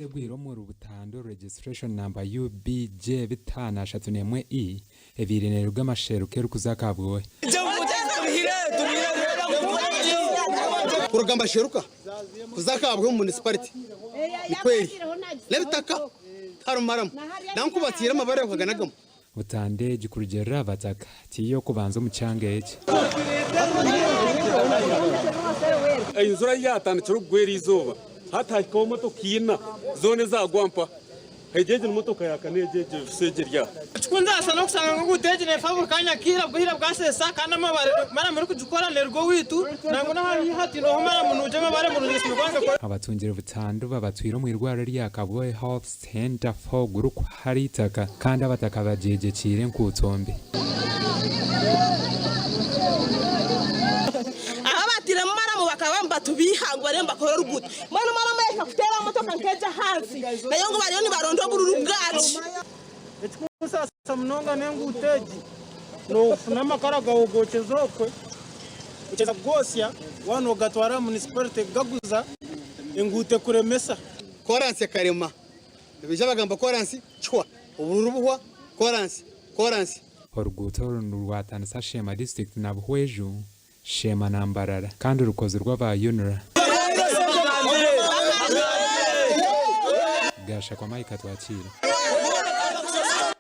Bisi egwire omuri butandu Registration Number UBJ 531 E ebaire neeruga Masheruka erikuza Kabwohe. Kuruga Masheruka kuza Kabwohe omu municipality nikweri n'ebitaka tiharimu maramu nangwa ku batiire amabare baganagamu. Butandu egi kurugiirira aha bataka tiyo y'okubanza omu kyanga eki. Enjura yaatandikire okugwa eriizooba, hati hahikaho motoka ina zoona ezaagwa mpa. Egi egi ni motoka ya kana egi egi ebisa egi eri aha. Ekikunsaasa n'okushanga ngu enguuto egi neefa buri kaanya akaire obwire bwaseesa kandi amabare maramu erikugikora neeruga owaitu nangwa n'aha haihi hati nooho maramu nugye amabare murungi simugwange kora. Abatungire butandu babatwire omu irwariro erya Kabwohe Health Centre for gurikuhara eitaka kandi abataka bagyegyekyeire enkuuto mbi. Ahu abaatairemu maramu bakaba nibatubiiha ngu bariyo nibakora oruguuto. Mbwenu maramu yahika kuteera motoka nk'egi ahansi nayo ngu bariyo nibaronda obururu bwaki. Ekikunsaasa munonga n'enguuto egi, noofuna amakara gaawe ogookyeza okwe, okyeza kugoosya waaba noogatwara aha munisiparite kugaguza, enguuto ekuremesa. Koransi ekarema. Nibaija bagamba koransi kihwa, obururu buhwa, koransi, koransi. Oruguuto oru nirwatanisa Sheema disiturikiti na Buhweju, Sheema na Mbarara kandi rukozirwe aba UNRA. Gashakwa Mike Atwakiire.